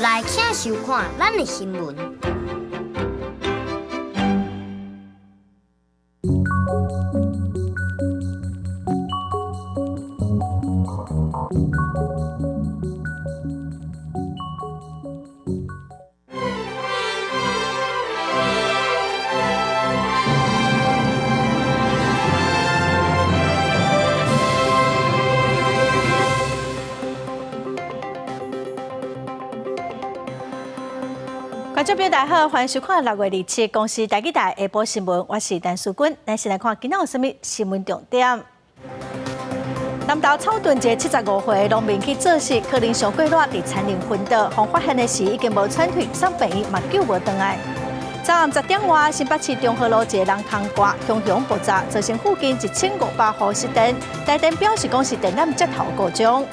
來請收看咱的新聞。觀眾朋友大家好，歡迎收看6月27公視台語台下晡新聞，我是陳淑君。咱先來看今仔有啥物新聞重點。南投草屯一个75歲農民去做事，可能傷過熱，佇田裡昏倒，予發現的時已經無喘氣，送病院嘛救無轉來。昨暗10點外，新北市中和路一個人空掛，熊熊爆炸，造成附近1500戶失電。台電表示講是電纜接頭故障。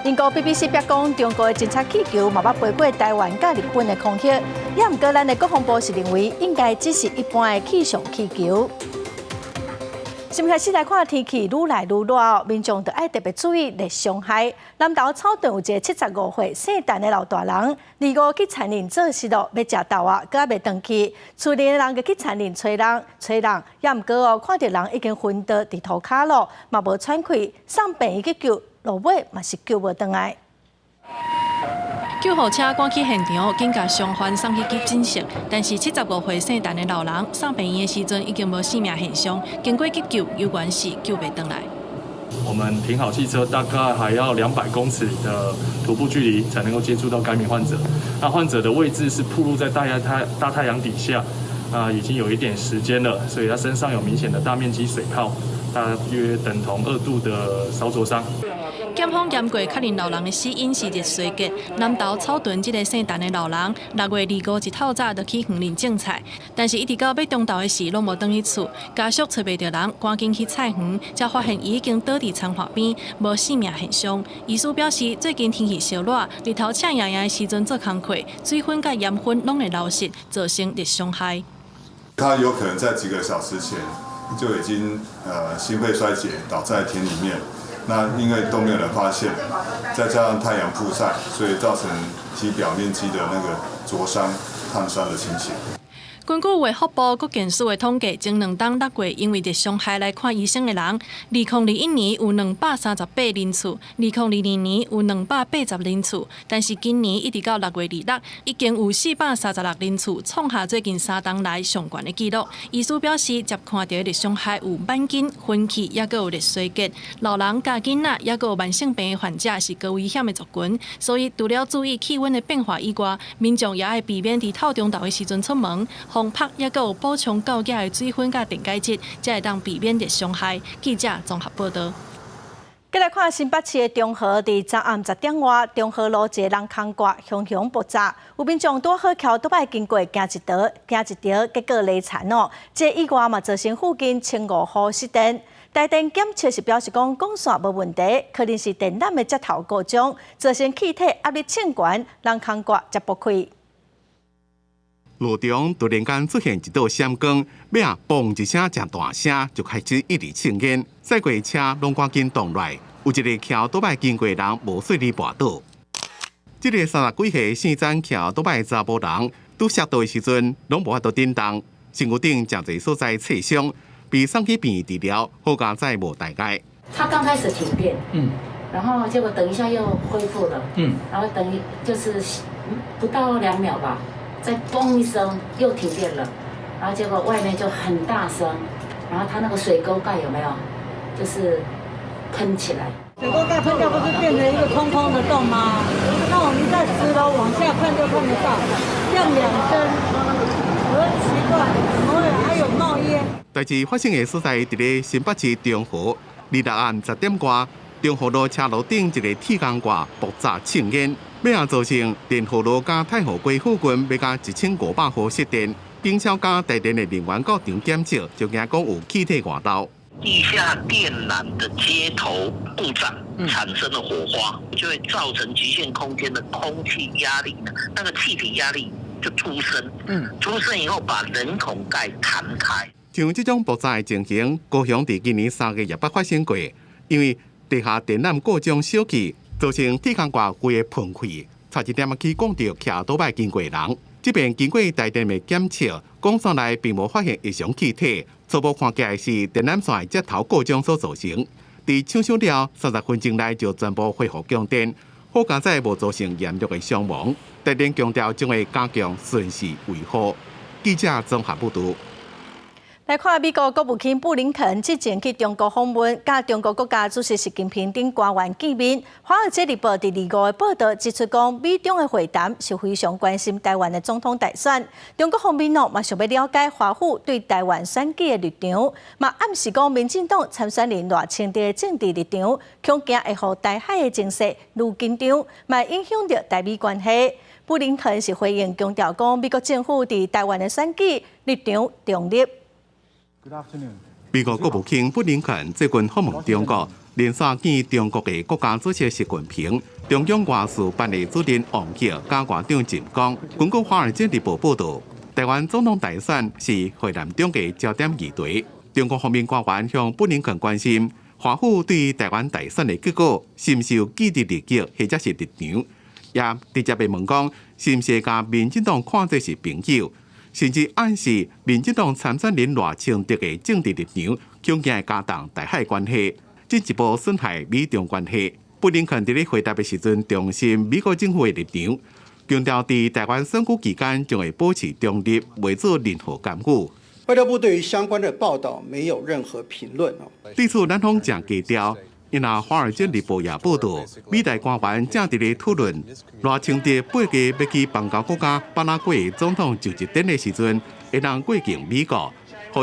英國 BBC 表講，中國的偵察氣球嘛捌飛過台灣佮日本的空域，也毋過咱的國防部是認為應該只是一般的氣象氣球。新開始來看天氣愈來愈熱哦，民眾就愛特別注意熱傷害。南投草屯有一个75歲姓陳的老大人，25去田裡做事咯，欲食豆仔，閣猶未轉去，厝裡的人就去田裡揣人，揣人，也毋過哦，看著人已經昏倒佇塗跤咯，嘛無喘氣，送病院去救。落尾嘛是救無轉來。救護車趕去現場，緊共傷患送去急診室，但是75歲姓陳的老人送病院的時陣已經無生命現象，經過急救，猶原是救袂轉來。我們停好汽車，大概還要200公尺的徒步距離，才能夠接觸到該名患者。那患者的位置是暴露在大太陽底下，啊，已經有一點時間了，所以他身上有明顯的大面積水泡，大約等同2度的燒灼傷。檢方驗過確認老人的死因是熱衰竭。南投草屯這个姓陳的老人，6月25一透早就去園林種菜，但是一直到欲中晝的時，攏無轉去厝，家屬揣袂著人，趕緊去菜園，才發現伊已經倒佇田岸邊，無生命現象。醫師表示，最近天氣燒熱，日頭赤炎炎的時陣做工課，水分佮鹽分攏會流失，造成熱傷害。他有可能在幾個小時前就已經心肺衰竭倒在田裡面。那因為都沒有人發現，再加上太陽曝曬，所以造成體表面積的那個灼傷、燙傷的情形。根據衛福部國健署的統計，前兩冬6月因為熱傷害來看醫生的人，2021年有238人次，2022年有280人次，但是今年一直到6月26，已經有436人次，創下最近三冬來上懸的紀錄。醫師表示，接看著熱傷害有挽筋、昏去，抑閣有熱衰竭，老人佮囡仔，抑閣有慢性病的患者是高危險的族群，所以除了注意氣溫的變化以外，民眾也愛避免佇透中晝的時陣出門。防曝抑閣有補充夠額的水分佮電解質，才會當避免熱傷害。記者綜合報導。繼來看新北市的中和，佇昨暗10點外，中和路一个人空掛，熊熊爆炸，有民眾拄好騎歐多擺經過，驚一趒，驚一著，結果犁田哦。這個意外嘛，造成附近1500戶失電。台電檢測是表示講，管線無問題，可能是電纜的接頭故障，造成氣體壓力衝懸，人空掛才爆開。路中突然間出現一道閃光，尾仔嘣一聲誠大聲，就開始一直衝煙，載過車攏趕緊擋來。有一个騎歐多擺經過人無細膩跋倒。這个30幾歲姓曾騎歐多擺查埔人，拄摔倒的時陣攏無法度振動，身軀頂誠濟所在擦傷，被送去病院治療，好佳哉無大礙。他剛開始停電，然後結果等一下又恢復了，然後等就是不到2秒吧。再嘣一聲又停電了，然後結果外面就很大聲，然後他那個水溝蓋有沒有，就是噴起來。水溝蓋噴掉不是變成一個空空的洞嗎？那我們在10樓往下看就看得到，亮兩聲，我說奇怪，怎麼會還有冒煙？代誌發生的所在佇咧新北市中和，26暗10點外，中和路車路頂一个鐵鋼掛爆炸衝煙。尾仔造成電河路佮太和街附近欲加1500戶失電，警消佮台電的人員到場檢測，就驚講有氣體外漏。地下電纜的接頭故障產生的火花，就會造成局限空間的空氣壓力，那個氣體壓力就突升，突升以後把人孔蓋彈開。像這種爆炸的情形，高雄佇今年3月也捌發生過，因為地下電纜故障燒去，造成鐵鋼掛規个噴開。差一點仔去摃著騎倒擺經過人。這邊經過台電的檢測，管線內並無發現異常氣體，初步看起來是電纜線的接頭故障所造成。佇搶修了30分鐘內就全部恢復供電，好佳哉無造成嚴重的傷亡。台電強調將會加強巡視維護。記者綜合報導。來看美國國務卿布林肯之前去中國訪問，佮中國國家主席習近平等官員見面。華爾街日報佇25的報導指出，講美中的會談是非常關心台灣的總統大選。中國方面哦，嘛想欲了解華府對台灣選舉的立場，嘛暗示講民進黨參選人賴清德的政治立場，恐驚會予台海的情勢愈緊張，嘛影響著台美關係。布林肯是回應強調講，美國政府佇台灣的選舉立場中立。美國國務卿布林肯最近訪問中國，連續見中國的國家主席習近平、中央外事辦的主任王毅、佮外長秦剛。根據《華爾街日報》報導，台灣總統大選是會談中的焦點議題。中國方面官員向布林肯關心，華府對台灣大選的結果是毋是有既得利益或者是立場，也直接被問講是毋是共民進黨看做是朋友。甚至暗示民進黨參選人賴清德的政治立場，恐驚會加重台海關係，進一步損害美中關係。布林肯佇咧回答的時陣，重申美國政府的立場，強調佇台灣選舉期間將會保持中立，袂做任何干預。外交部對於相關的報道沒有任何評論。對此，南方誠低調。因為《華爾街日報》也報導，美台官員正佇咧討論賴清德八月欲去邦交國家巴拉圭總統就職典禮時陣，會當過境美國，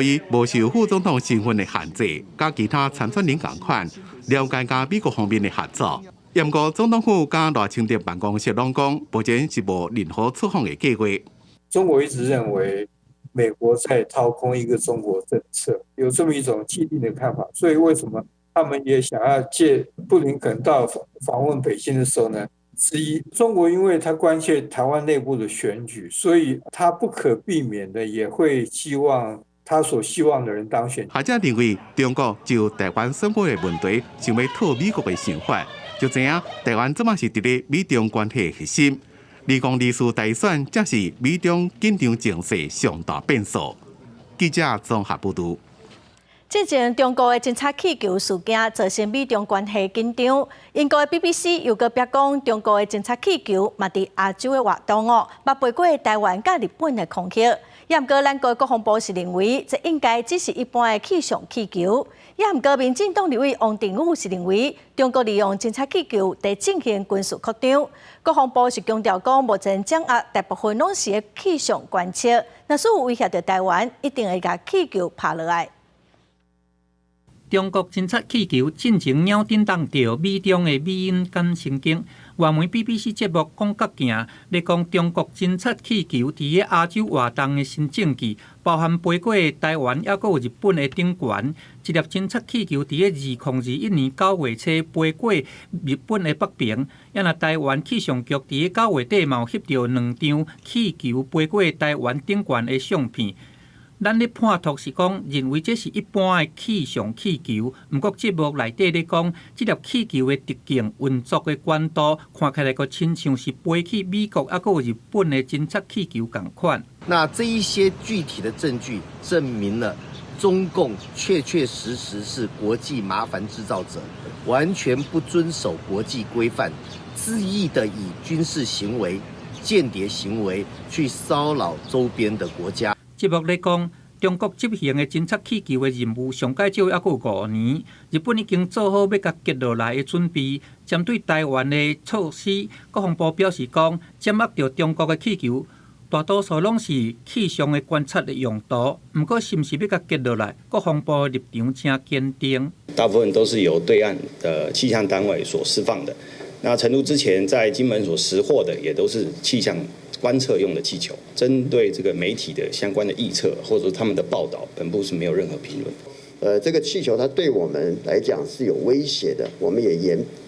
予伊無受副總統身份的限制，佮其他參選人仝款，了解佮美國方面的合作。毋過總統府佮賴清德辦公室攏講，目前是無任何出訪的計劃。中國一直認為美國在掏空一個中國政策，有這麼一種既定的看法，所以為什麼他們也想要借布林肯到訪問北京的時候呢？之一，中國因為他關切台灣內部的選舉，所以他不可避免的也會希望他所希望的人當選。學者認為，中國就台灣選舉的問題，想欲套美國的想法，就知影台灣這馬是佇咧美中關係核心。2024大選才是美中緊張情勢上大變數。記者綜合報導。之前中國的偵察氣球事件造成美中關係緊張。英國的 BBC 又閣表講，中國的偵察氣球嘛佇亞洲的活動哦，嘛飛過台灣佮日本的空域。也毋過，咱國國防部是認為，這應該只是一般的氣象氣球。也毋過，民進黨立委王定宇是認為，中國利用偵察氣球佇進行軍事擴張。國防部是強調講，目前掌握大部分攏是氣象觀測，若是有威脅著台灣，一定會共氣球拍落來。中國偵察氣球進前鳥振動著美中的敏感神經。外媒 BBC 節目講角鏡咧講中國偵察氣球佇咧亞洲活動的新證據，包含飛過台灣抑閣有日本的頂懸。一粒偵察氣球佇咧2021年9月初飛過日本的北邊，抑若台灣氣象局佇咧9月底嘛有翕著兩張氣球飛過台灣頂懸的相片。咱咧判斷是講，認為這是一般的氣象氣球，毋過節目內底咧講，這粒氣球的直徑、運作的高度，看起來閣親像是飛去美國抑閣有日本的偵察氣球仝款。那這一些具體的證據證明了中共確確實實是國際麻煩製造者，完全不遵守國際規範，恣意的以軍事行為、間諜行為去騷擾周邊的國家。節目咧講，中國執行的偵察氣球的任務上蓋少猶閣有5年，日本已經做好欲共擊落來的準備。針對台灣的措施，國防部表示講，掌握著中國的氣球，大多數攏是氣象的觀察的用途。毋過，是毋是欲共擊落來，國防部立場誠堅定。大部分都是由對岸的氣象單位所釋放的。那誠如之前在金門所拾獲的，也都是氣象觀測用的氣球。針對這個媒體的相關的臆測，或者說他們的報道，本部是沒有任何評論。這個氣球它對我們來講是有威脅的，我們也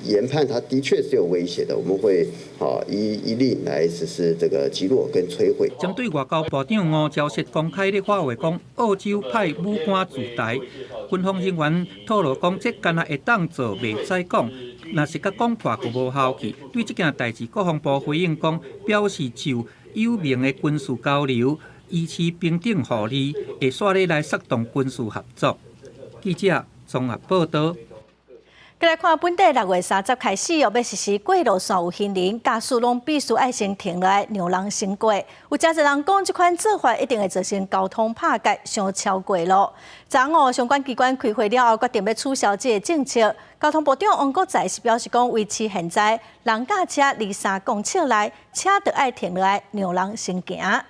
研判它的確是有威脅的，我們會依令來實施這個擊落跟摧毀。針對外交部長吳釗燮公開咧發話講，澳洲派武官駐台，軍方人員透露講，這敢若會當做，袂使講。若是共講破，閣無效去。對這件代誌，國防部回應講，表示就有名的軍事交流，維持平等互利，會煞咧來策動軍事合作。記者綜合報道。過來看本地6月30開始，欲實施過路線有行人駕駛攏必須愛先停落來，讓人先過。有誠濟人講，這款做法一定會造成交通拍結，傷超過路。昨昏相關機關開會了後，決定欲取消這个政策。交通部長王國材是表示講，維持現在人佮車離3公尺內，車著愛停落來，讓人先行。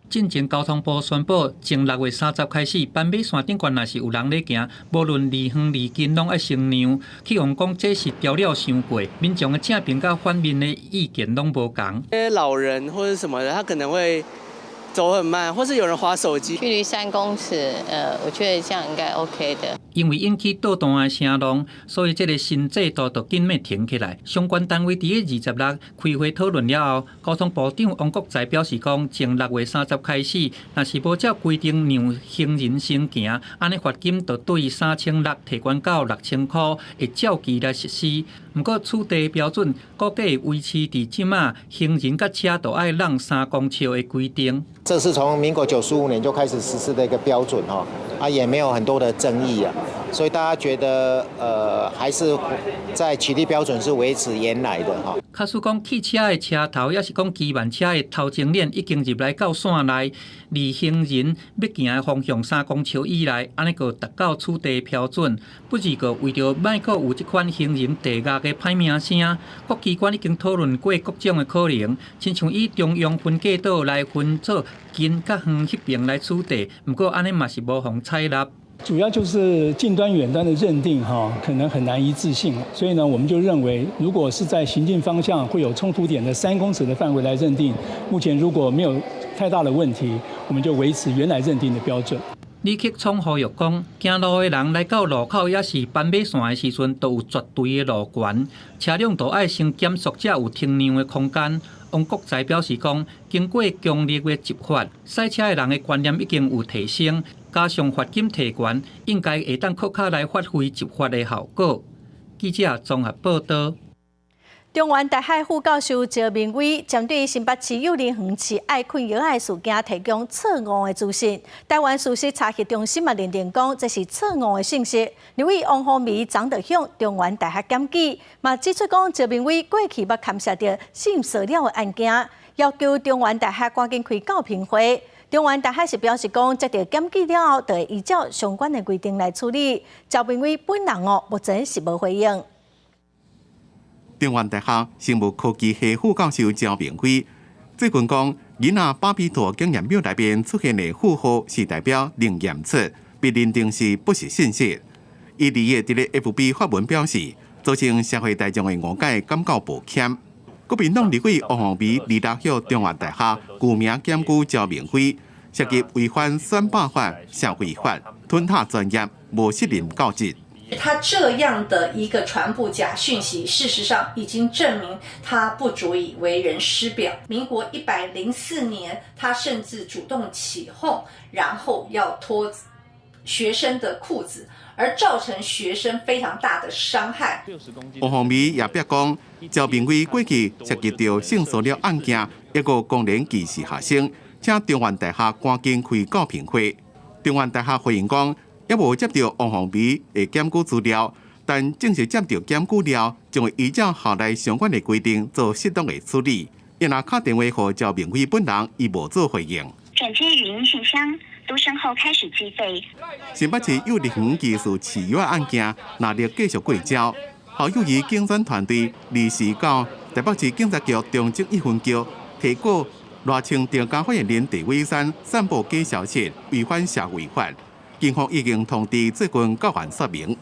進前交通部宣布，從6月30開始，斑馬線頂懸若是有人咧行，無論離遠離近，攏愛先讓。去予講這是調了傷過，民眾的正面佮反面的意見攏無仝。老人或者什麼的，他可能會走很慢，或是有人滑手機。距離3公尺，我覺得這樣應該 OK 的。因為引起倒彈的聲浪，所以這个新制度就緊欲停起來。相關單位佇26開會討論了後，交通部長王國材表示講，從6月30開始，若是無照規定讓行人先行，按呢罰金就對3600提懸到6000箍，會照期來實施。毋過取締標準估計維持佇這馬行人佮車都愛讓3公尺的規定。這是從民國95年就開始實施的一個標準，哈，啊，也沒有很多的爭議啊。所以大家覺得，還是在取締標準是維持原來的哈。假使講汽車的車頭，抑是講機慢車的頭前臉已經入來到線內，離行人欲行的方向3公尺以內，按呢閣達到取締標準。不過閣為著莫閣有這款行人地獄的歹名聲，各機關已經討論過各種的可能，親像以中央分隔島來分做近佮遠彼爿來取締，毋過按呢嘛是無予採納。主要就是近端遠端的認定哈，可能很難一致性，所以呢，我們就認為，如果是在行進方向會有衝突點的3公尺的範圍來認定，目前如果沒有太大的問題，我們就維持原來認定的標準。李克聰呼籲講，行路的人來到路口抑是斑馬線的時陣，都有絕對的路權，車輛都愛先減速，才有停讓的空間。王國材表示講，經過強力的執法，駛車的人的觀念已經有提升，加上罰金提懸，應該會當閣較來發揮執法的效果。記者綜合報道。中原大學副教授趙明偉針對新北市幼兒園飼愛睏藥的事件提供錯誤的資訊。台灣事實查核中心嘛認定講這是錯誤的信息。立委王鴻薇昨就向中原大學檢舉，嘛指出講趙明偉過去捌牽涉著性騷擾的案件，要求中原大學趕緊開教評會。中原大學是表示講，接到檢舉了後，就會依照相關的規定來處理。趙明偉本人哦，目前是無回應。中原大學生物科技系副教授趙明輝最近講，囡仔巴比妥檢驗表內面出現的負號是代表零驗出，被認定是不實信息。伊佇個 FB 發文表示，造成社會大眾的誤解，感到抱歉。國民黨立委王鴻薇26向中原大學具名檢舉趙明輝，涉及違反選罷法、社會法、吞塔專業、無適任教職。他這樣的一個傳播假訊息，事實上已經證明他不足以為人師表。民國104年，他甚至主動起鬨，然後要脫學生的褲子，而造成學生非常大的傷害。王鴻薇也表講，趙明偉過去涉及著性騷擾案件，抑閣公然歧視學生，請中原大學趕緊開教評會。中原大學回應講，猶無接著王鴻薇的檢舉資料，但正式接著檢舉了，將會依照校內相關的規定做適當的處理。伊若敲電話予趙明輝本人，伊無做回應。轉接語音信箱，嘟聲後開始計費。新北市幼兒園疑似飼藥案件，若欲繼續過招，侯友宜競選團隊29台北市警察局中正一分局提告賴清德佮發言人鄭偉山散布假消息，違反社會法。警方已經通知最近交還說明。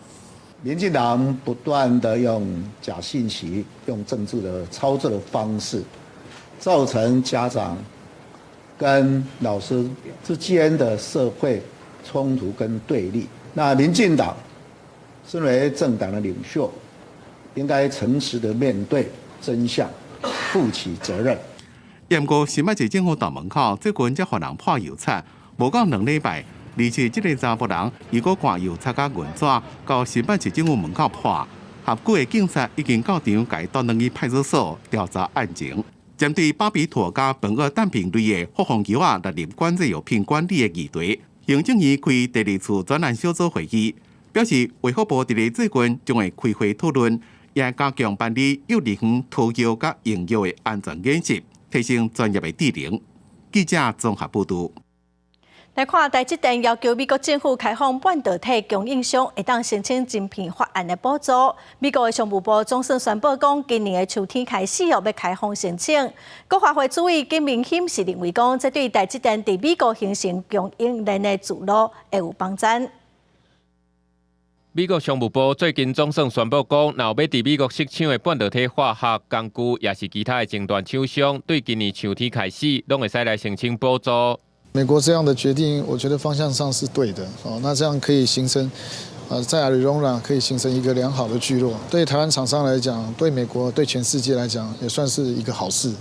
民進黨不斷的用假信息、用政治的操作的方式，造成家長跟老師之間的社會衝突跟對立。那民進黨身為政黨的領袖，應該誠實的面對真相，負起責任。毋過新北市政府大門口最近才予人潑油漆，無夠2禮拜。而且這个查埔人，伊閣掛油漆佮銀紙到新北市政府門口潑，轄區的警察已經到場，共伊帶轉去派出所調查案情。針對巴比妥佮苯二氮平類的複方藥仔納入管制藥品管理的議題，行政院開第二次專案小組會議，表示衛福部佇咧最近將會開會討論，也加強辦理幼兒園塗藥佮用藥的安全演習，提升專業的智能。記者綜合報導。來看台積電要求美國政府開放半導體供應商會當申請晶片法案的補助。美國的商務部總算宣布講，今年的秋天開始哦，欲開放申請。國發會主委金明欣是認為講，這對台積電佇美國形成供應鏈的柱路會有幫助。美國商務部最近總算宣布講，若有欲佇美國設廠的半導體化學工具，抑是其他的前端廠商，對今年秋天開始，攏會使來申請補助。美國這樣的決定，我覺得方向上是對的。哦，那這樣可以形成，在亞利桑那可以形成一個良好的聚落，對台灣廠商來講，對美國、對全世界來講，也算是一個好事。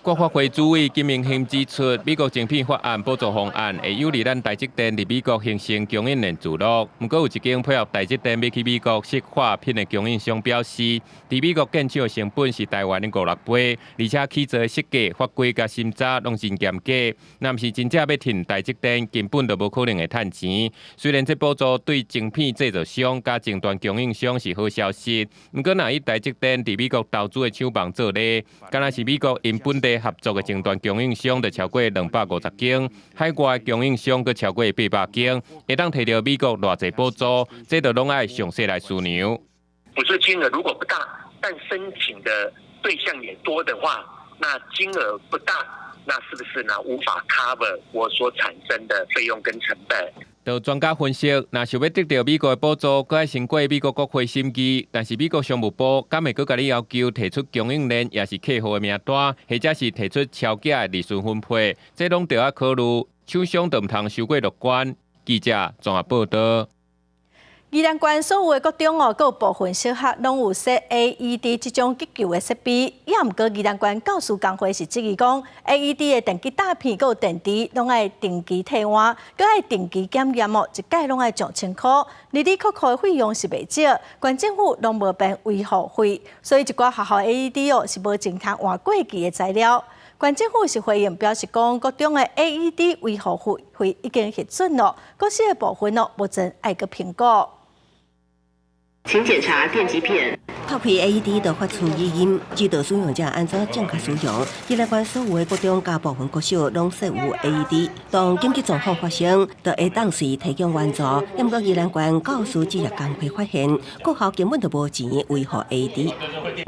國發會主委金明欣指出，美國晶片法案補助方案會有利咱台積電佇美國形成供應鏈聚落。毋過有一間配合台積電欲去美國設化品的供應商表示，佇美國建廠的成本是台灣的五六倍，而且起造的設計法規佮審查攏真嚴格。若毋是真正欲趁台積電，根本就無可能會趁錢。雖然這補助對晶片製造商佮前端供應商是好消息，毋過若以台積電佇美國投資的廠房做例，敢若是美國𪜶本地合作的前端供應商就超過250間，海外供應商閣超過800間，會當提著美國偌濟補助，這就攏愛詳細來思量。補助金額如果不大，但申請的對象也多的話，那金額不大，那是不是呢？無法 cover 我所產生的費用跟成本？就專家分析，若想欲得著美國的補助，閣愛先過美國國會審議。但是美國商務部敢會閣共你要求提出供應鏈，抑是客戶的名單，或者是提出超額的利潤分配，這攏著愛考慮。廠商就毋通傷過樂觀。記者綜合報導。宜蘭縣所有的國中哦，閣有部分小學攏有設 AED 這種急救的設備。也毋過宜蘭縣教師工會是質疑講，AED 的電極膽片閣有電池攏愛定期替換，閣愛定期檢驗哦，一擺攏愛上千箍，里里扣扣的費用是袂少，縣政府攏無編維護費，所以一寡學校 AED 哦是無錢通換過期的材料。縣政府是回應表示講，國中的 AED 維護費已經核准了，國小的部分哦，目前愛閣評估。請檢查電極片。拍開 AED 就發出語音，指導使用者按怎正確使用。宜蘭縣所有的國中佮部分國小攏設有 AED，當緊急狀況發生，就會當時提供援助。毋過宜蘭縣教師職業工會發現，國校根本就無錢維護 AED。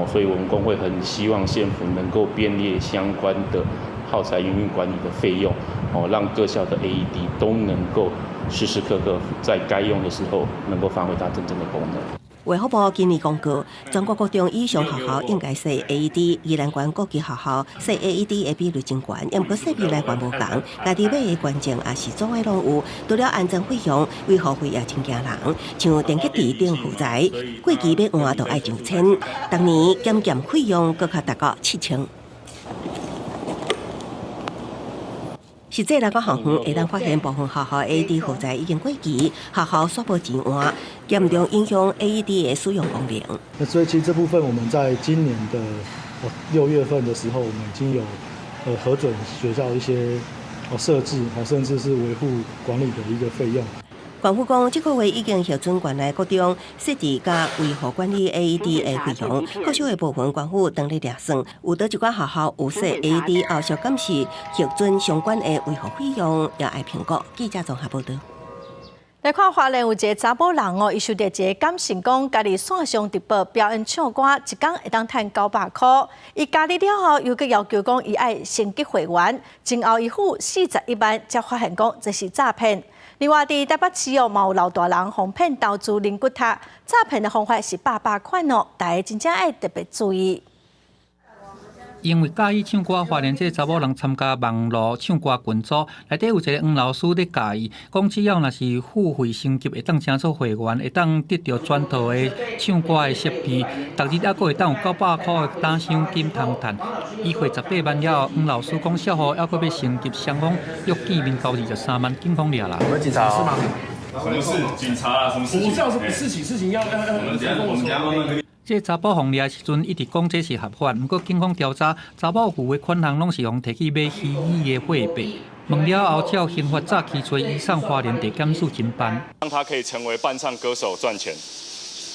所以我們工會很希望縣府能夠編列相關的耗材營運管理的費用，哦，讓各校的 AED 都能夠時時刻刻在該用的時候能夠發揮它真正的功能。衛福部今年公告，全國國中以上學校應該設 AED，宜蘭縣各級學校設 AED 的比率真懸，毋過設備來源無仝，家己買的捐贈抑是租的攏有。除了安裝費用，維護費也真驚人，像電極池等耗材，過期欲換就愛上千，逐年檢驗費用閣較達到7000。實際來講，校方會當發現部分學校 AED 耗材已經過期，學校煞無錢換，嚴重影響 AED 的使用功能。那所以其實這部分我們在今年的6月份的時候，我們已經有核准學校一些設置，甚至是維護管理的一個費用。縣府講，這個月已經核准縣內國中設置佮維護管理 AED 的費用，國小的部分縣府當咧量算，有佗一寡學校有設 AED，後續敢是核准相關的維護費用，也愛評估。記者綜合報導。來看花蓮有一个查某人哦，伊收著一个感訊講，家己線上直播表演唱歌，一工會當趁900箍。伊加入了後，又閣要求講伊愛升級會員，前後伊付41萬，才發現講這是詐騙。另外，佇台北市哦，嘛有老大人予騙投資靈骨塔，詐騙的方法是百百款哦，大家真正愛特別注意。因為佮意唱歌，花蓮這查某人參加網路唱歌群組，內底有一个黃老師咧教伊，講只要若是付費升級，會當成做會員，會當得著全套的唱歌的設備，逐日猶閣會當有900箍的打賞金通趁。伊匯18萬了後，黃老師講數予猶閣欲升級，雙方約見面交23萬，警方掠啦。我們警察是嗎？什麼事？警察啊？什麼事情？不是什麼事情？事情要要要。我們等下，我們等下慢慢跟你。這查某予掠的時陣，一直講這是合法，毋過警方調查，查某付的款項攏是予提去買虛擬的貨幣。問了後，照刑法詐欺罪，移送花蓮地檢署偵辦。讓他可以成為伴唱歌手賺錢。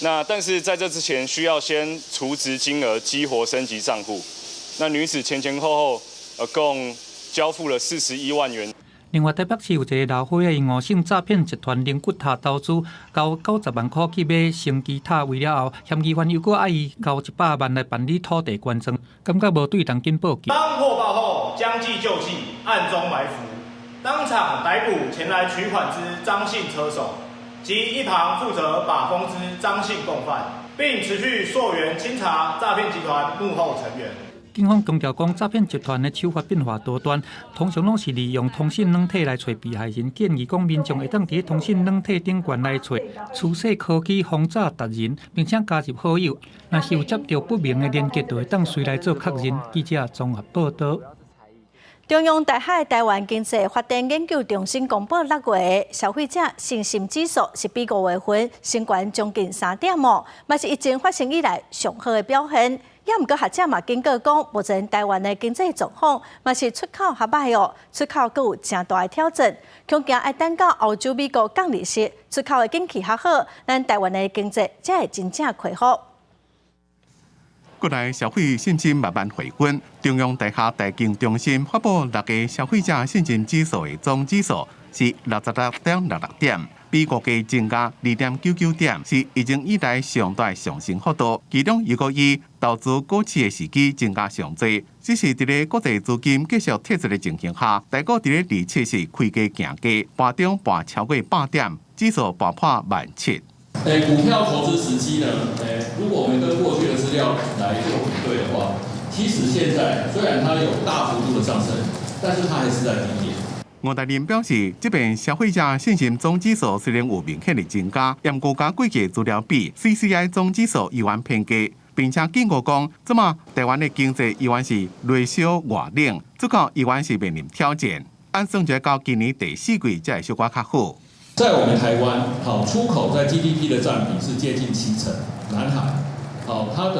那但是在這之前，需要先儲值金額激活升級賬戶。那女子前前後後，共交付了41萬元。另外，台北市有一个老歲仔，𪜶誤信詐騙集團靈骨塔投資，交90萬箍去買生機塔位了後，嫌疑犯又閣愛伊交100萬來辦理土地捐贈，感覺無對，趕緊報警。當獲報後，將計就計，暗中埋伏，當場逮捕前來取款之張姓車手及一旁負責把風之張姓共犯，並持續溯源清查詐騙集團幕後成員。警方強調講，詐騙集團的手法變化多端，通常攏是利用通訊軟體來揣被害人。建議講，民眾會當佇通訊軟體頂懸來揣趨勢科技防詐達人，並且加入好友。若是有接著不明的連結，就會當隨來做確認。記者綜合報導。中央大學台灣經濟發展研究中心公布6月消費者信心指數是比5月份升懸將近3點哦，嘛是疫情發生以來上好的表現。也毋過學者嘛警告講，目前台灣的經濟狀況嘛是出口較䆀哦，出口閣有誠大的挑戰，恐驚愛等到歐洲、美國降利息，出口的景氣較好，咱台灣的經濟才會真正恢復。國內消費信心慢慢回溫，中央大學台經中心發布6月消費者信心指數的總指數是66.66點，比五月增加2.99點，是疫情以來上大上升幅度。其中又閣以投資股市的時機增加上濟，只是佇咧國際資金繼續撤出的情形下，台股佇咧27是開低行低，盤中盤超過100點，指數盤破17,000。股票投資時機呢？如果我們跟過去的資料來做比對的話，其實現在雖然它有大幅度的上升，但是它還是在低點。吳大林表示，這邊消費者信心總指數雖然有明顯的增加，毋過佮過去資料比，CCI 總指數依然偏低，並且警告講，這馬台灣的經濟依然是內燒外冷，出口依然是面臨挑戰。按算就到今年第四季才會小可較好。在我們台灣，好出口在 GDP 的佔比是接近7成，南韓，好它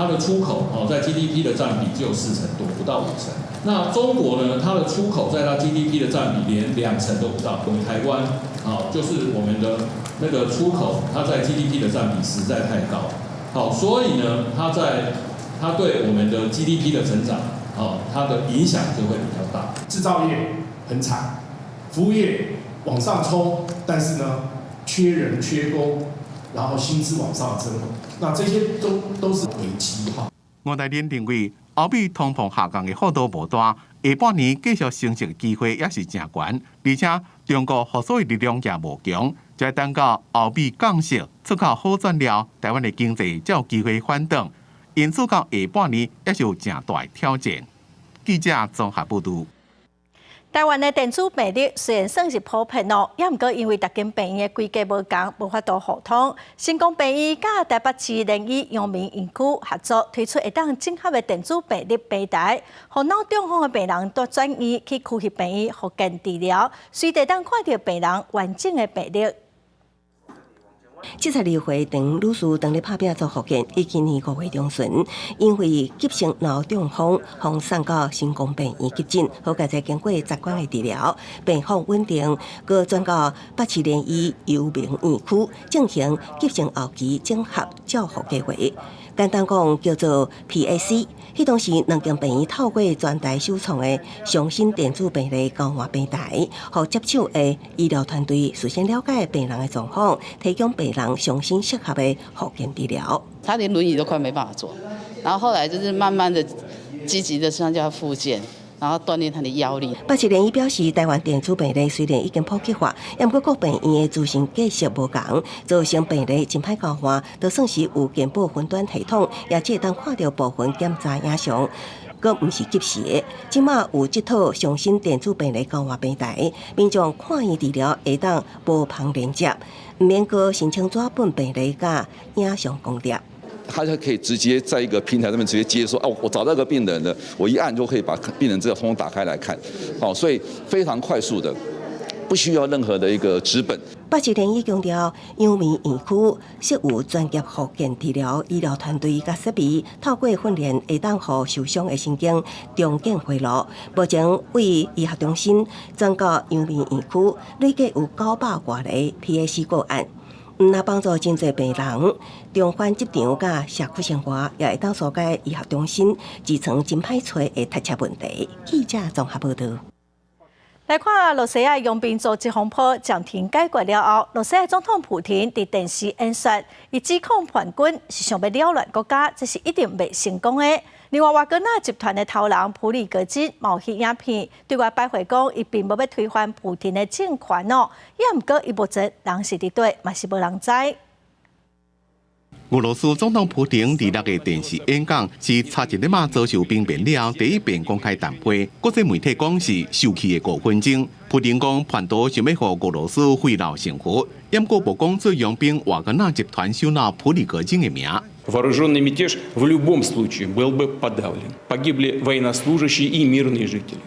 的出口哦在 GDP 的佔比只有4成多，不到5成。那中國呢，它的出口在它 GDP 的佔比連2成都不到。我們台灣，好就是我們的那個出口，它在 GDP 的佔比實在太高，好，所以呢，它對我們的 GDP 的成長，好，它的影響就會比較大。製造業很慘，服務業往上衝，但是呢，缺人缺工，然後薪資往上增，那這些都是危機哈。吳大林認為，歐美通膨下降的幅度無大，下半年繼續升息的機會也是誠懸，而且中國復甦的力量也無強，就愛等到歐美降息、出口好轉了，台灣的經濟才有機會反轉。因此，到下半年也是有誠大的挑戰。記者綜合報導。台灣的電子病歷雖然算是普遍哦，也毋過因為逐間病院的規格無仝，無法度互通。成功病院佮台北市聯醫陽明院區合作推出會當整合的電子病歷平台，予腦中風的病人佇轉院去區域病院復健治療，隨地當看著病人完整的病歷。72歲陳女士當咧拍拚做復健，伊今年5月中旬，因為急性腦中風，予送到成功病院急診，好佳哉經過10工的治療，病況穩定，閣轉到北市聯醫陽明院區進行急性後期整合照護計劃。簡單講叫做 PAC。彼當時兩間病院透過全台首創的上新電子病歷交換平台，予接手的醫療團隊事先了解病人的狀況，提供病人上新適合的復健治療。他連輪椅都快沒辦法坐，然後後來就是慢慢的積極的參加復健。然後鍛鍊他的腰力。北市聯醫表示，台灣電子病歷雖然已經普及化，毋過各病院的資訊格式無仝，造成病歷真歹交換，就算是有健保雲端系統，也只會當看著部分檢查影像，閣毋是及時的。這馬有這套上新電子病歷交換平台，民眾看院治療會當無縫連接，毋免閣申請紙本病歷佮影像光碟。他就可以直接在一個平台上面直接接說，哦，我找到個病人了，我一按就可以把病人資料通通打開來看，好，所以非常快速的，不需要任何的一個紙本。北市聯醫強調，陽明院區設有專業復健治療醫療團隊佮設備，透過訓練會當予受傷的神經重建回路。目前為醫學中心全國陽明院區累計有900外個 PAC 個案，毋但幫助真濟病人重返職場佮社區生活，也會當紓解醫學中心基層真歹揣的塞車問題。記者綜合報導。來看羅西亞傭兵組織風波暫停解決了後，羅西亞總統普廷佇電視演說，伊指控叛軍是想欲擾亂國家，這是一定袂成功的。另外，瓦格納集團的頭人普里格金嘛翕影片對外擺話講，伊並無欲推翻普廷的政權哦，也毋過伊目前人是佇佗，嘛是無人知。俄羅斯總統普廷佇六个電視演講，是查一日馬遭受兵變了後第一遍公開談話。國際媒體講是受氣的5分鐘。普廷講叛徒想欲予俄羅斯血流成河，毋過無講出傭兵瓦格納集團首腦普里格金的名。 Вооруженный мятеж в любом случае был бы подавлен. Погибли военнослужащие и мирные жители.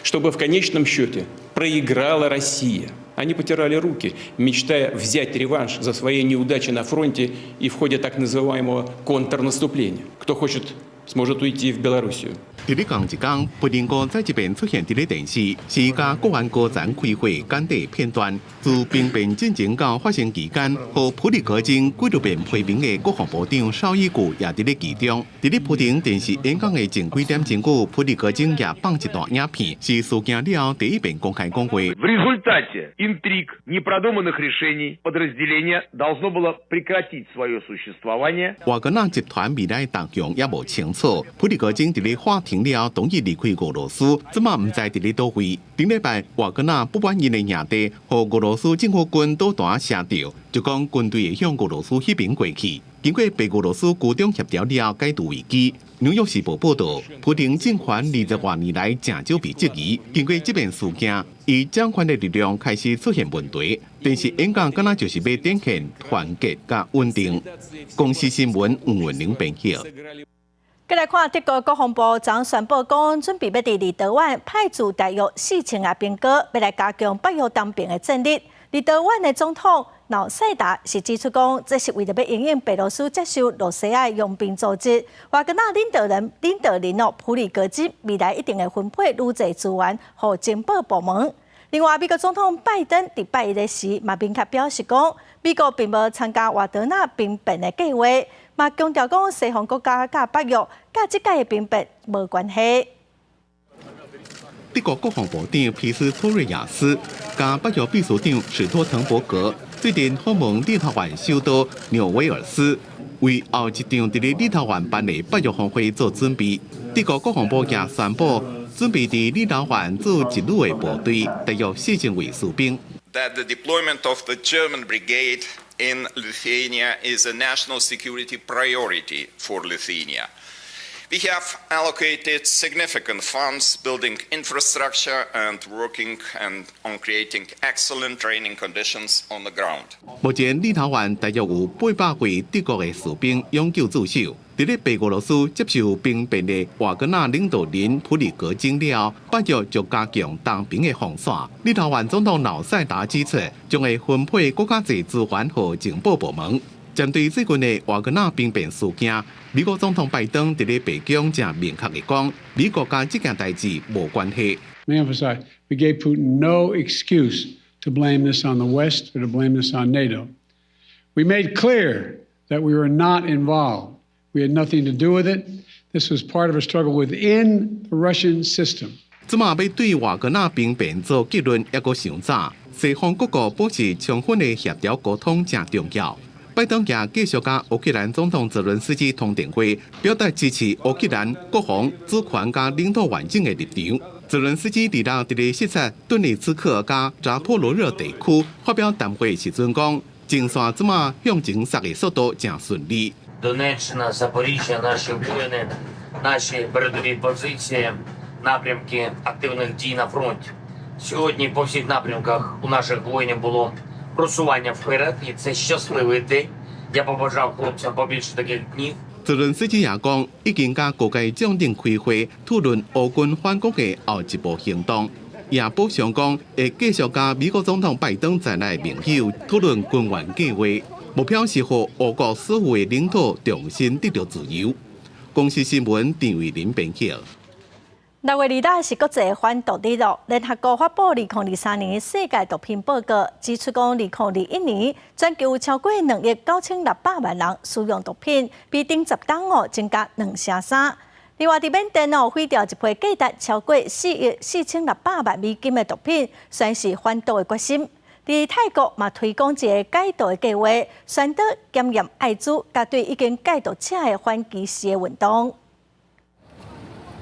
Чтобы в конечном счете проиграла Россия. Они потирали руки, мечтая взять реванш за свои неудачи на фронте и в ходе так называемого контрнаступления. Кто хочет, сможет уйти в Белоруссию. 佇咧仝一工，普丁閣再一遍出現佇咧電視，是佮國安高層開會簡短片段。自兵變進前到發生期間，予普里格金幾度遍批評的國防部長紹伊古也佇咧其中。佇咧普丁電視演講的前幾點鐘久，普里格金也放一段影片，是事件了後第一遍公開講話。 В результате интриг, непродуманных решений, подразделение должно было прекратить свое существование. 瓦格納集團未來動向也無清楚。普里格金佇咧法庭了後同意離開俄羅斯，這馬毋知佇咧佗位。頂禮拜，瓦格納不滿𪜶的營地，予俄羅斯政府軍導彈射著，就講軍隊會向俄羅斯彼爿過去。經過白俄羅斯居中協調了後，解除危機。紐約時報報導，普丁政權20外年來誠少被質疑，經過這遍事件，伊掌權的力量開始出現問題。電視演講敢若就是欲展現團結佮穩定。公視新聞吳文玲編輯。閣來看德國國防部昨宣布講，準備欲佇立陶宛派駐大約4000個兵哥，欲來加強北約東邊的戰力。立陶宛的總統瑙塞達是指出講，這是為著欲因應白羅斯接受羅西亞傭兵組織瓦格納領導人哦普里格金未來一定會分配愈濟資源予情報部門。另外，美國總統拜登佇拜一的時嘛明確表示講，美國並無參加瓦格納兵變的計劃，嘛強調講西方國家佮北約佮這擺的兵變無關係。德國國防部長皮斯托瑞亞斯佮北約秘書長史托滕伯格最近訪問立陶宛首都紐維爾斯，為後一場佇咧立陶宛辦的北約峰會做準備。德國國防部也宣布，準備佇立陶宛駐一旅的部隊，大約4000位士兵。 That the deployment of the German brigade in Lithuania is a national security priority for Lithuania. We have allocated significant funds building infrastructure and working on creating excellent training conditions on the ground. 目前立陶宛大約有800位德國的士兵永久駐守。佇咧白俄羅斯接受兵變的瓦格納領導人普里格金了後，北約就加強東邊的防線。立陶宛總統瑙塞達指出，將會分配閣較濟資源予情報部門。針對最近的瓦格納兵變事件，美國總統拜登佇咧白宮誠明確的講，美國佮這件代誌無關係。 Let me emphasize, we gave Putin no excuse to blame this on the West or to blame this on NATO. We made clear that we were not involved. We had nothing to do with it. This was part of a struggle within the Russian system. 這馬欲對瓦格納兵變做結論，猶閣傷早。西方各國保持充分的協調溝通誠重要。拜登也繼續佮烏克蘭總統澤倫斯基通電話，表達支持烏克蘭國防主權佮領土完整的立場。澤倫斯基佇咧佇咧視察頓涅茨克佮扎波羅熱地區發表談話時陣講，前線這馬向前殺的速度誠順利。 Донеччина, Запоріжжя, наші воїни, наші передові позиції, напрямки активних дій на фронті. Сьогодні по всіх напрямках у наших воїнів було просування вперед, і це щасливий день. Я побажав хлопцям побільше таких днів. 澤倫斯基也講，已經佮高階將領開會，討論烏軍反攻的後一步行動。也補充講，會繼續佮美國總統拜登在內盟友討論軍援計劃，目標是予烏國所有的領土重新得著自由。公視新聞陳慧琳編輯。6月26是國際反毒日咯。聯合國發布2023年世界毒品報告，指出講2021年全球有超過2億9600萬人使用毒品，比頂十冬哦增加兩成三。另外，佇緬甸哦，毀掉一批價值超過4億4600萬美金的毒品，宣示反毒的決心。佇泰國嘛推廣一個戒毒的計劃，宣導檢驗愛滋，佮對已經戒毒者的反歧視的運動。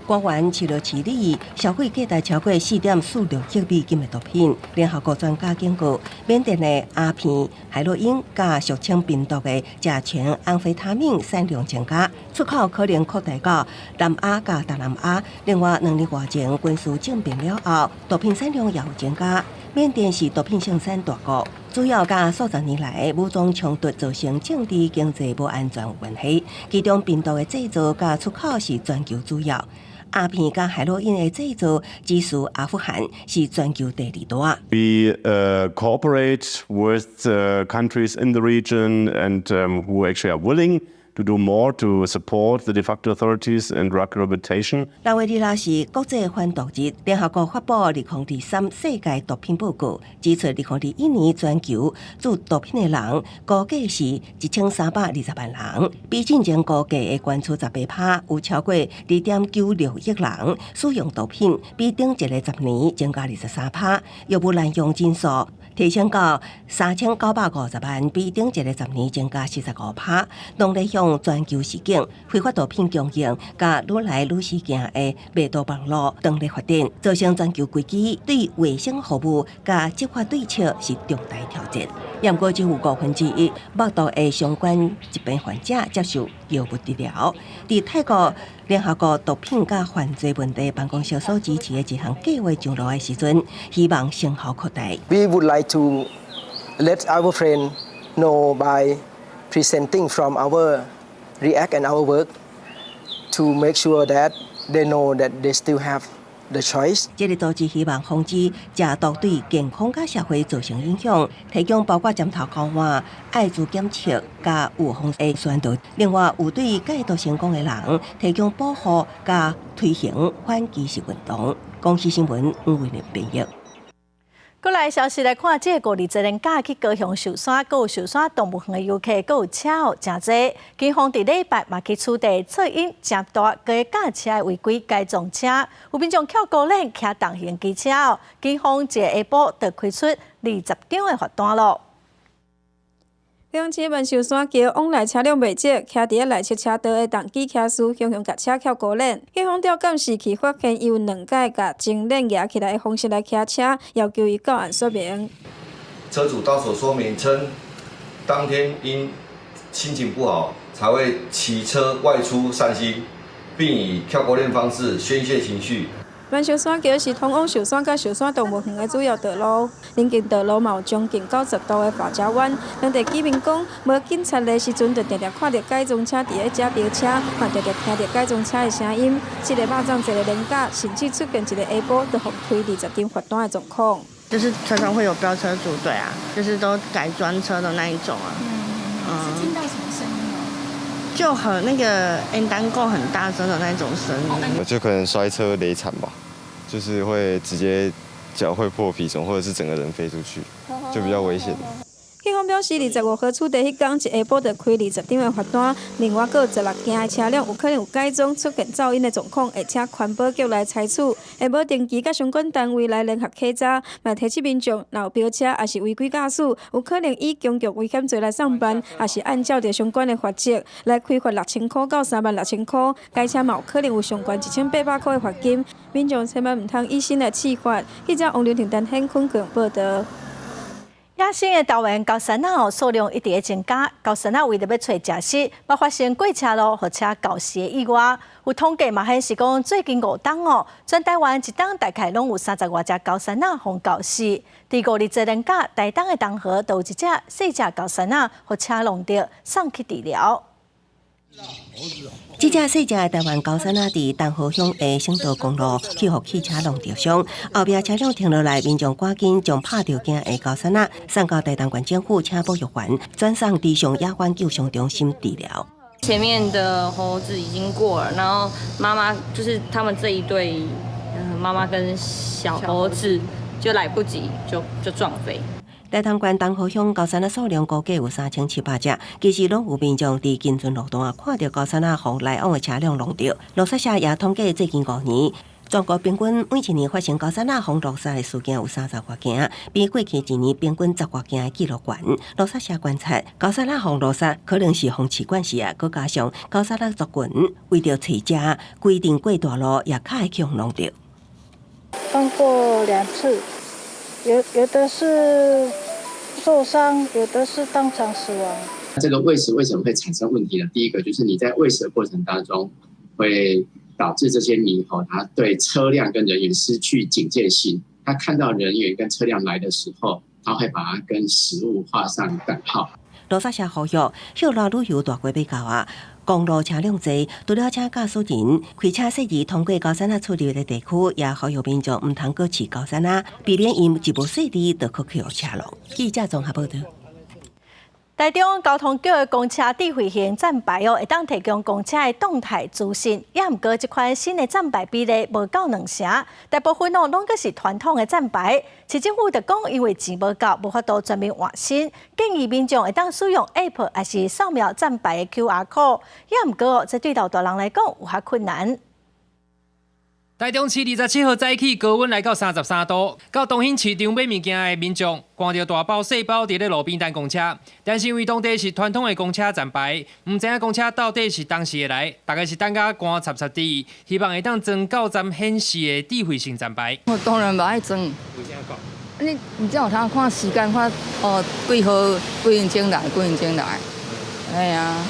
官員市落市里，銷毀價值超過4.46億美金的毒品。聯合國專家警告，緬甸的鴉片、海洛因佮俗稱冰毒的甲醛安非他命產量增加，出口可能擴大到南亞佮東南亞。另外，2年外前軍事政變了後，毒品產量也有增加。緬甸是毒品生產大國，主要佮數十年來武裝衝突造成政治經濟無安全有關係。其中，冰毒的製造佮出口是全球主要。鴉片佮海洛因的製造，只輸阿富汗是全球第二大。 We cooperate with countries in the region and who actually are willing to do more to support the de facto authorities in drug rehabilitation. 6月26是國際反毒日，聯合國發布2023世界毒品報告，指出2021年全球注毒品的人估計是1320萬人，比進前估計的懸出18%，有超過2.96億人使用毒品，比頂一個十年增加23%，藥物濫用人數提升到3950萬，比頂一個十年增加45%。當咧向全球示警，非法毒品供應佮愈來愈時行的賣毒網路當咧發展，造成全球危機，對衛生服務佮執法對策是重大挑戰。毋過只有1/5目毒的相關疾病患者接受藥物治療。佇泰國聯合國毒品佮犯罪問題辦公室所支持的一項計劃上路的時陣，希望成效擴大。 We would like to let our friend know by presenting from our react and our work to make sure that they know that they still have the choice。這個組織希望防止食毒對健康佮社會造成影響，提供包括針頭交換、愛滋檢測佮預防的宣導。另外，有對戒毒成功的人提供保護佮推行反歧視運動。公視新聞吳慧玲編譯。過來消息來看，這個五二節連假去高雄壽山，閣有壽山動物園的遊客，閣有車哦，誠濟。警方佇禮拜嘛去取締噪音誠大、高駕車的違規改裝車，有民眾翹高輪騎重型機車哦。警方一個下晡就開出20張的罰單囉。兩市萬壽山橋往來車輛袂少，徛佇咧內側車道的重機騎士，雄雄共車翹高輪。警方調監視器發現，伊有兩擺共前輪舉起來的方式來騎車，要求伊到案說明。車主到所說明稱，當天因心情不好，才會騎車外出散心，並以翹高鏈方式宣洩情緒。萬壽山橋是通往壽山佮壽山動物園的主要道路，鄰近道路嘛有將近90度的髮夾彎。當地居民講，無警察的時陣，就定定看著改裝車佇咧遮飆車，嘛定定聽著改裝車的聲音。這個肉粽一個連假，甚至出現一個下晡就予開20張罰單的狀況。就是常常會有飆車族，對啊，就是都改裝車的那一種啊。嗯，是聽到什麼聲音呢？就很那個 N 單夠很大聲的那種聲音。就可能摔車雷慘吧，就是會直接腳會破皮什麼，或者是整個人飛出去，就比較危險。警方表示，25號取締彼工，一下晡就開20張的罰單，另外閣有16件的車輛有可能有改裝出現噪音的狀況，會請環保局來採取，會無定期佮相關單位來聯合稽查，嘛提醒民眾，若有飆車抑是違規駕駛，有可能以公共危險罪來送辦，抑是按照著相關的罰則來開罰6000箍到36,000箍，改車嘛有可能有上懸1800箍的罰金，民眾千萬毋通以身來試法。記者王劉婷、陳顯坤報導。野生的桃園猴硐仔哦，數量一直咧增加。猴硐仔為著欲揣食食，嘛發生過車路予車姣死的意外。有統計嘛顯示講，最近5冬哦，全台灣一冬大概攏有30外隻猴硐仔予姣死。佇五二節連假，台東的東河就有一隻細隻猴硐仔予車挏著，送去治療。這隻細隻的台灣高山仔佇東河鄉的省道公路去予汽車挵著傷，後壁車輛停落來，民眾趕緊將拍著驚的高山仔送到台東縣政府請保育員轉送池上野灣救傷中心治療。前面的猴子已經過了，然後媽媽就是他們這一對，媽媽跟小猴子就來不及，就撞飛。台東縣東河鄉高山仔數量估計有3700隻，其實攏有民眾佇金樽路段看著高山仔予來往的車輛挵著。路殺社也統計最近5年，全國平均每一年發生高山仔予路殺的事件有30外件，比過去一年平均10外件的紀錄懸。路殺社觀察，高山仔予路殺可能是予飼慣勢啊，閣加上高山仔族群為著揣食，規定過大路也較會去予挵著。撞過2次。有的是受傷，有的是當場死亡。這個餵食為什麼會產生問題呢？第一個就是你在餵食的過程當中，會導致這些獼猴，它對車輛跟人員失去警戒心。它看到人員跟車輛來的時候，它會把它跟食物畫上等號。路殺社呼籲，歇熱旅遊大季欲到啊，公路車輛濟，除了請駕駛人開車細膩通過高山仔出入的地區，也呼籲民眾毋通閣飼高山仔，避免𪜶一無細膩就閣去予車挵。記者綜合報導。台中交通局的公車智慧型站牌哦，會當提供公車的動態資訊。也毋過，這款新的站牌比例無夠2成，大部分哦攏閣是傳統的站牌。市政府就講，因為錢無夠，無法度全面換新，建議民眾會當使用 App 抑是掃描站牌的 QR code。也毋過哦，這對老大人來講有較困難。台中市27號早起高溫來到33度，到東興市場買物件的民眾，看著大包細包佇咧路邊等公車，但是因為當地是傳統的公車站牌，毋知影公車到底是當時會來，逐家是等甲乾插插佇，希望會當裝到站顯示的智慧型站牌。我當然嘛愛裝。為啥講？你才有通看時間，看哦幾號幾分鐘來，幾分鐘來。哎呀。啊，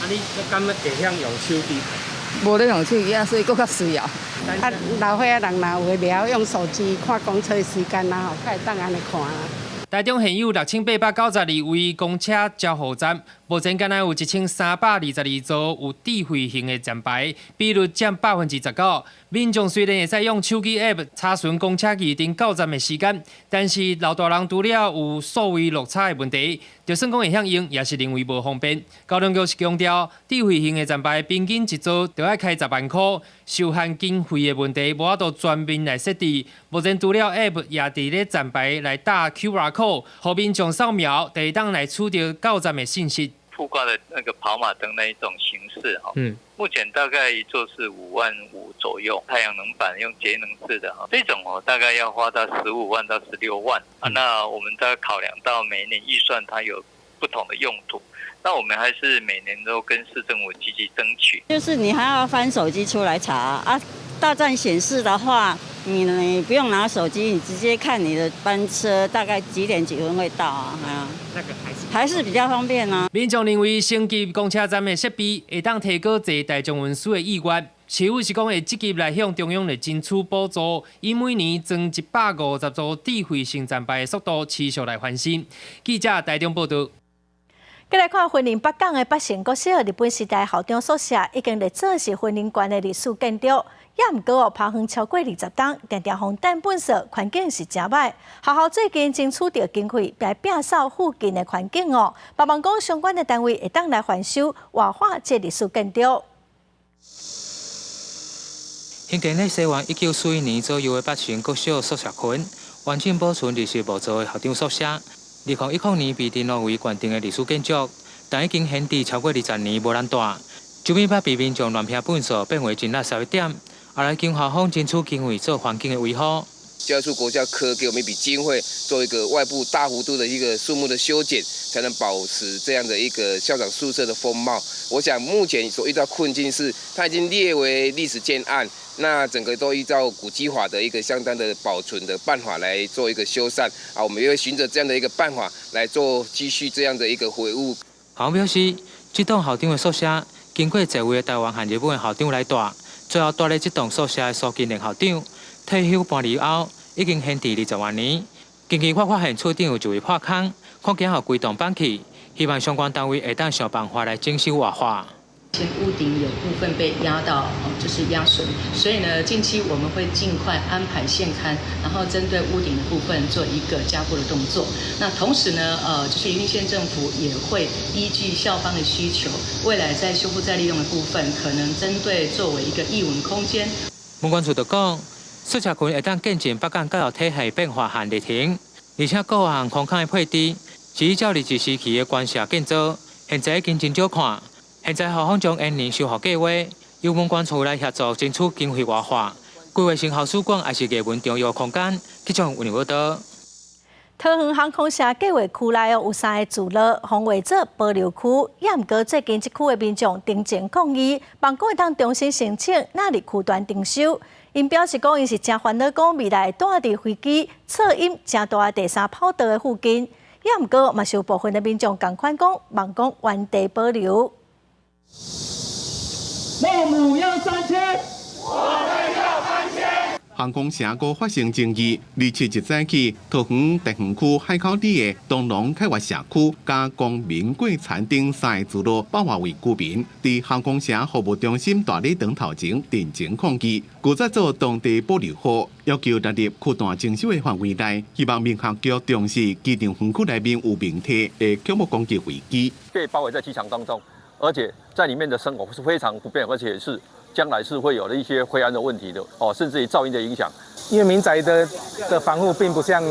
你敢會曉用手機？無咧用手機啊，所以閣較需要。啊，老歲仔人若有的袂曉用手機看公車時間啊吼，較會當按呢看啊。台中現有6892位公車招呼站，目前敢若有1322座有智慧型的站牌，比率佔19%。民眾雖然會使用手機 App 查詢公車預定到站的時間，但是老大人除了有數位落差的問題，就算講會曉用，也是認為無方便。交通局是強調，智慧型的站牌平均一座就愛開10萬箍，受限經費的問題，無法度全面來設置。目前除了 App，也佇咧站牌來打 QR code，予民眾掃描，就會當來取得到站的信息。鋪掛的那個跑馬燈那一種形式，哈，目前大概一座是5萬5左右。太陽能板用節能式的哈，這種哦大概要花到15萬到16萬啊。那我們在考量到每一年預算，它有不同的用途，那我們還是每年都跟市政府積極爭取。就是你還要翻手機出來查啊，到站顯示的話，你不用拿手機，你直接看你的班車大概幾點幾分會到啊？係啊，那個還是比較方便啊。民眾認為升級公車站的設備會當提高坐大眾運輸的意願。市府是講會積極來向中央來爭取補助，以每年裝150座智慧型站牌的速度持續來翻新。記者台中報導。過來看雲林北港的北成國小日本時代校長宿舍已經列做是雲林縣的歷史建築，也毋過哦，拋荒超過20冬，定定予擲糞埽，環境是誠䆀。學校最近爭取著經費來摒掃附近的環境哦，盼望講相關的單位會當來翻修活化這歷史建築。興建佇西元1941年左右的北成國小宿舍群，完整保存日式木造的校長宿舍。2010年被登錄為縣定的歷史建築，但已經閒置超過20年無人蹛，周邊捌被民眾亂拋糞埽，變為真垃圾的點。後來經校方爭取經費做環境的維護。教育處國教科給我們一筆經費，做一個外部大幅度的一個樹木的修剪，才能保持這樣的一個校長宿舍的風貌。我想目前所遇到困境是，它已經列為歷史建案，那整個都依照古蹟法的一個相當的保存的辦法來做一個修繕啊，我們也會循著這樣的一個辦法來做繼續這樣的一個維護。校方表示，這棟校長的宿舍經過濟位的台灣和日本的校長來蹛，最後蹛佇這棟宿舍的蘇金蓮校長退休搬離後，已經閒置20外年。近期發現厝頂有一位破空，恐驚予規棟崩去，希望相關單位會當想辦法來整修活化。屋頂有部分被壓到，就是壓損，所以呢，近期我們會盡快安排現勘，然後針對屋頂的部分做一個加固的動作。那同時呢，就是雲林縣政府也會依據校方的需求，未來在修復再利用的部分，可能針對作為一個藝文空間。文管處就講，宿舍群會當見證北港教育體系變化和歷程，而且各項空間的配置是依照日治時期的官舍建造，現在已經真少看。現在校方將延年修復計劃由文管處來協助爭取經費外化，規劃成校史館也是藝文重要空間。記者吳報道。桃園航空城計劃區內有三个聚落，劃為做保留區，也毋過最近這區的民眾陳情抗議，望講會當重新申請納入區段徵收。𪜶表示講，𪜶是誠煩惱，講未來會蹛佇飛機噪音誠大的第三跑道的附近。也毋過嘛是有部分的民眾仝款講，望講原地保留。孟母要三遷，我們要搬遷。航空城閣發生爭議，27日早起，桃園特園區海口里的東龍凱悅社區佮光明貴餐廳三个聚落百外位居民，佇航空城服務中心大禮堂頭前陳情抗議，拒絕做當地保留戶，要求納入區段徵收的範圍內，希望民航局重視機場園區內面有明體的恐怖攻擊飛機。被包圍在機場當中。而且在裡面的生活是非常不便，而且是將來是會有了一些灰安的問題的哦，甚至於噪音的影響。因為民宅的防護並不像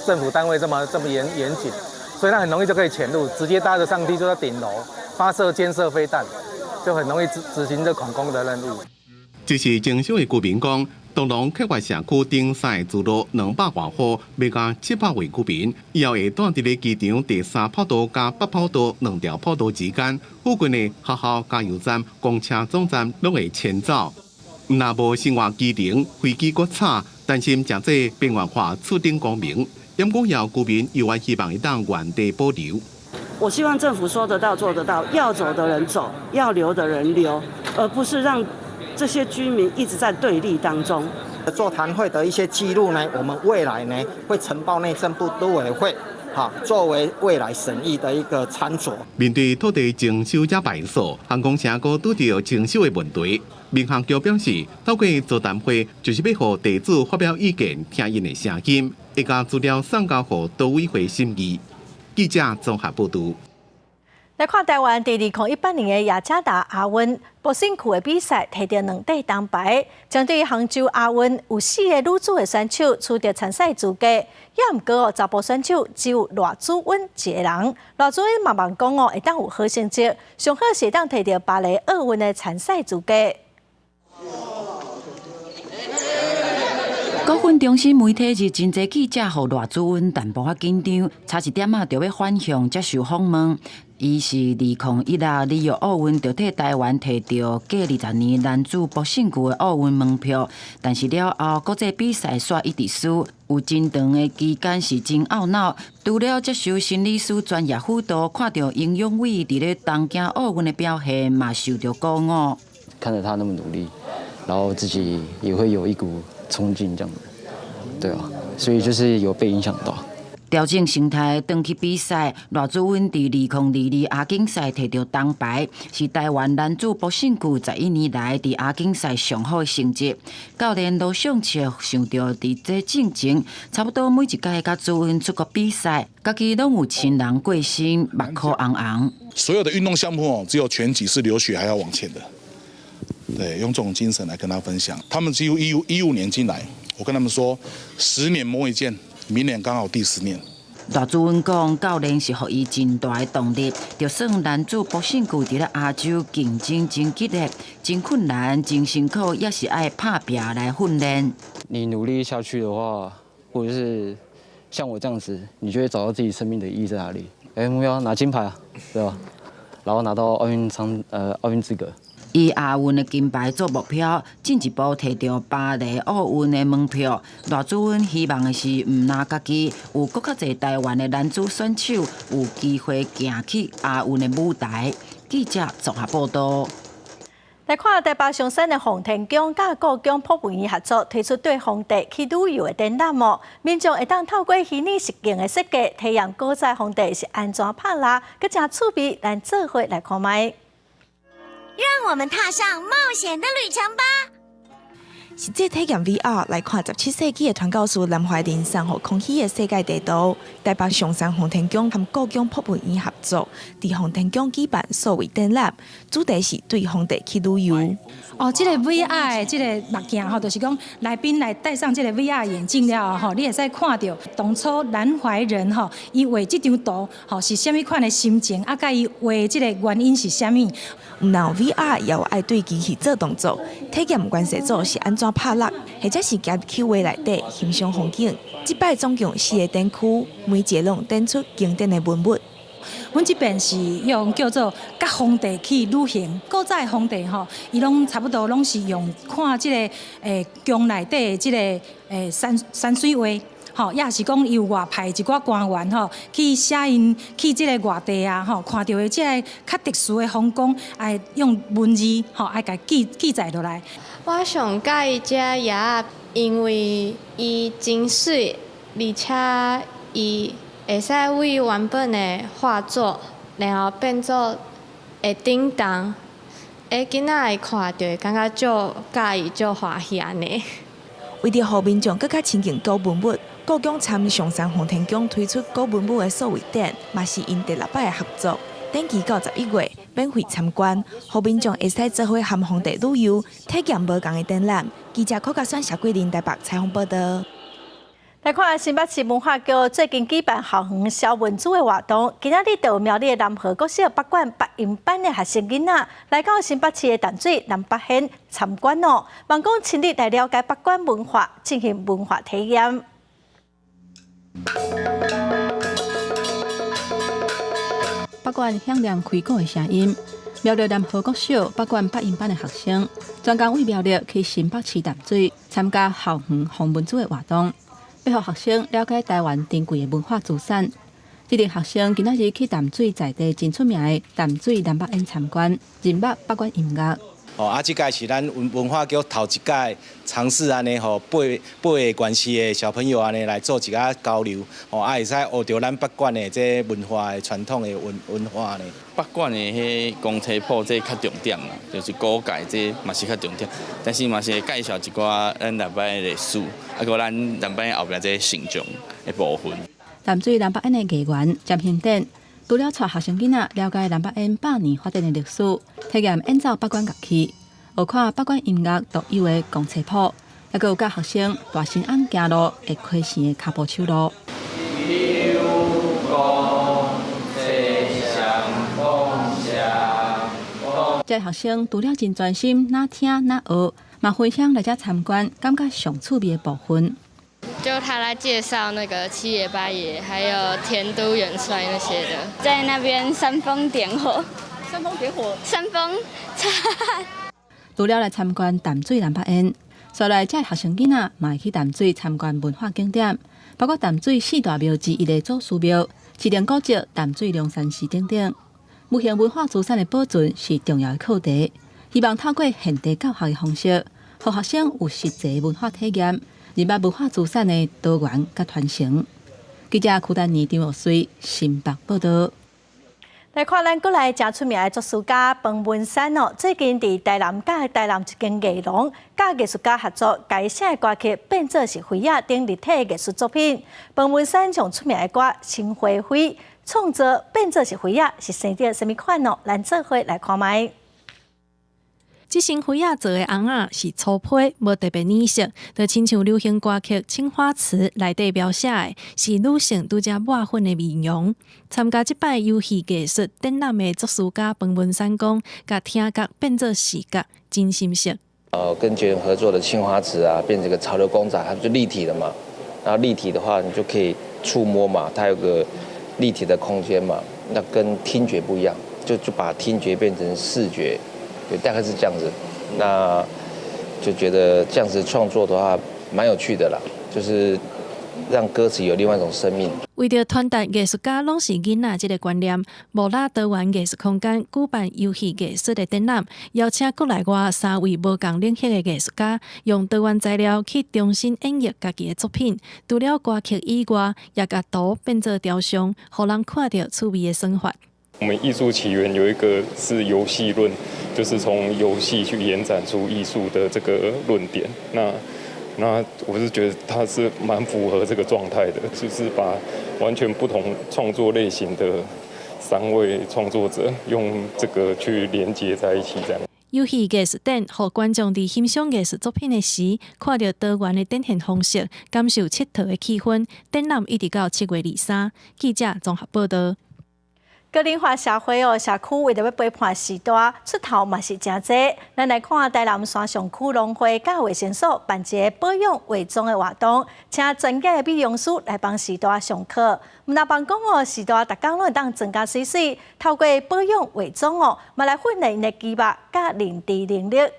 政府單位這麼嚴謹，所以它很容易就可以潛入，直接搭着上梯就到頂樓發射監射飛彈，就很容易執行這恐攻的任務。這是徵收的居民講，東龍客運社區頂三个聚落200外戶，欲共700位居民，以後會蹛佇咧機場第三跑道佮北跑道兩條跑道之間，附近的學校、加油站、公車總站攏會遷走。若無生活機能，飛機閣吵，擔心誠濟邊緣化次等公民。毋過有居民猶原希望會當原地保留。我希望政府說得到做得到，要走的人走，要留的人留，而不是讓這些居民一直在對立當中。座談會的一些記錄呢，我們未來呢會呈報內政部都委會，哈，作為未來審議的一個參酌。面對土地徵收者敗訴，航空城閣拄著徵收的問題。民航局表示，透過座談會就是欲予地主發表意見，聽𪜶的聲音，會共資料送交予都委會審議。記者綜合報導。來看台灣佇2018年的雅加達亞運搏繩球的比賽，摕著兩塊銅牌。針對杭州亞運有四个女子的選手取得參賽資格，也毋過哦，查埔選手只有賴子溫一个人。賴子溫嘛望講哦，會當有好成績，上好是會當摕著巴黎奧運的參賽資格。國訓中心媒體日真濟記者予賴子溫淡薄仔緊張，差一點仔就欲反向接受訪問。伊是2016里約奧運就替台灣摕著隔20年男子搏繩球的奧運門票，但是了後國際比賽煞一直輸，有真長的期間是真懊惱。除了接受心理師專業輔導，看著英勇偉佇咧東京奧運的表現，嘛受著鼓舞。看著他那麼努力，然後自己也會有一股衝勁，這樣子，對啊，所以就是有被影響到。調整心態，轉去比賽。賴子溫佇2022亞錦賽摕著銅牌，是台灣男子搏繩球11年來佇亞錦賽上好的成績。教練羅尚卓想著佇這進前，差不多每一屆佮子溫出國比賽，家己攏有親人過身，目眶紅紅。所有的運動項目哦，只有拳擊是流血還要往前的。對，用這種精神來跟他分享。他們幾乎15、15年進來，我跟他們說，10年磨一劍。明年剛好第10年。賴子溫講，教練是予伊真大的動力。就算男子搏繩球佇咧亞洲競爭真激烈、真困難、真辛苦，也是愛拍拚來訓練。你努力下去的話，或者是像我這樣子，你就會找到自己生命的意義在哪裡。哎，目標拿金牌啊，對吧？然後拿到奧運參奧運資格。以亞運的金牌做目標，進一步摕著巴黎奧運的門票。賴子溫希望的是，毋但家己有閣較濟台灣的男子選手有機會行去亞運的舞台。記者綜合報道。來看台北松山的奉天宮佮故宮博物院合作推出綴皇帝去旅遊的展覽哦，民眾會當透過虛擬實境的設計，體驗古早皇帝是按怎拍獵，閣誠趣味，咱做伙來看覓。讓我們踏上冒險的旅程吧！實際體驗 VR 來看17世紀的傳教士南懷仁送予康熙的世界地圖。台北象山奉天宮和故宮博物院合作，佇奉天宮舉辦數位展覽，主題是對皇帝去旅遊。哦，這個 VR 的這個目鏡吼，就是講來賓來戴上這個 VR 眼鏡了後，你會使看著當初南懷仁吼，伊畫這張圖吼是啥物款的心情，啊，佮伊畫這個原因是啥物？毋但有 VR，也有愛對機器做動作，體驗元世祖是按怎拍獵，或者是行入去畫內底欣賞風景。這擺總共四个展區，每一个攏展出經典的文物。阮這邊是用叫做佮皇帝去旅行。古早的皇帝吼，伊攏差不多攏是用看這個宮內底的這個山水畫，吼，抑是講伊有外派一寡官員吼，去寫𪜶去這个外地啊，吼，看著的這个較特殊的風光，愛用文字吼，愛共記載落來。我上佮意這葉仔，因為伊真媠，而且伊會使為原本的畫作，然後變做會振動，囡仔會看著會感覺足佮意、足歡喜按呢。為著予民眾閣較親近古文物，故宮參象山奉天宮推出古文物的數位展，嘛是𪜶第六擺的合作。展期到11月，免費參觀，予民眾會使做伙和皇帝旅遊，體驗無仝的展覽。記者柯家選、謝桂林台北採訪報導。來看新北市文化局最近舉辦校園燒文字的活動，今仔日就有苗栗的南和國小北管八音班的學生囡仔來到新北市的淡水南北縣參觀哦，望講親歷來了解北管文化，進行文化體驗。北管響亮開鼓的聲音，苗栗南和國小北管八音班的學生，專工為苗栗去新北市淡水參加校園訪文組的活動，欲予學生了解台灣珍貴的文化資產。這群學生今仔日去淡水在地真出名的淡水南北苑參觀，認捌北管音樂。哦，啊，這屆是咱文化局頭一屆嘗試按呢予八个縣市的小朋友按呢來做一個交流，哦，啊會使學著咱北管的這文化的傳統的文化呢。北管的彼公車譜這較重點啦，就是古界這嘛是較重點，但是嘛是會介紹一寡咱南北的歷史，啊，閣咱南北後壁這形象的部分。淡水南北苑的藝員詹興典，除了帶學生囡仔了解南北苑百年發展的歷史，體驗演奏北管樂器，學看北管音樂獨有的公車譜，抑閣有教學生大身翁行路會開線的跤步手路。這學生除了真專心，哪聽哪學，嘛分享來遮參觀，感覺上趣味的部分。就他來介紹那個七爺八爺，還有田都元帥那些的，在那邊煽風點火，煽風點火，煽風。除了來參觀淡水南北苑，紲來這學生囡仔嘛會去淡水參觀文化景點，包括淡水四大廟之一的祖師廟、士林古蹟、淡水龍山寺等等。無形文化資產的保存是重要的課題，希望透過現地教學的方式，予學生有實際文化體驗。認捌文化資產的多元佮傳承。記者柯丹妮、張玉水新北報導。來看咱國內誠出名的作詞家彭文山哦，最近佇台南佮台南一間藝廊，佮藝術家合作，改寫的歌曲變做是飛仔等立體藝術作品。彭文山上出名的歌《心花飛》，創作變做是飛仔，是生著啥物款哦？咱做伙來看覓。這身飛仔做的尪仔是粗皮，無特別染色，就親像流行歌曲《青花瓷》內底描寫的，是女性拄才抹粉的面容。參加這擺遊戲藝術展覽的作詞家彭文山講，共聽覺變做視覺，真心適。跟傑倫合作的青花瓷啊，變成個潮流公仔，它就立體的嘛。然後立體的話，你就可以觸摸嘛，它有個立體的空間嘛。那跟聽覺不一樣，就把聽覺變成視覺。對，大概是這樣子，那就覺得這樣子創作的話，蠻有趣的啦，就是讓歌詞有另外一種生命。為著傳達藝術家攏是囡仔這个觀念，無啦多元藝術空間舉辦遊戲藝術的展覽，邀請國內外三位無仝領域的藝術家，用多元材料去重新演繹家己的作品。除了歌曲以外，也共圖變做雕像，予人看著趣味的生活。我們藝術起源有一個是遊戲論，就是從遊戲去延展出藝術的這個論點。那我是覺得它是蠻符合這個狀態的，就是把完全不同創作類型的三位創作者用這個去連接在一起，這樣。遊戲藝術展，予觀眾佇欣賞藝術作品的時，看著多元的展現方式，感受𨑨迌的氣氛。展覽一直到7月23。記者綜合報導。高齡化社會哦，社區為著欲陪伴序大，出頭嘛是誠濟。咱來看台南山上區農會佮衛生所辦一个保養化妝的活動，請專業的美容師來幫序大上課。毋但幫講哦，序大逐工攏會當妝甲媠媠，透過保養化妝哦，嘛來訓練𪜶的肌肉佮認知能力。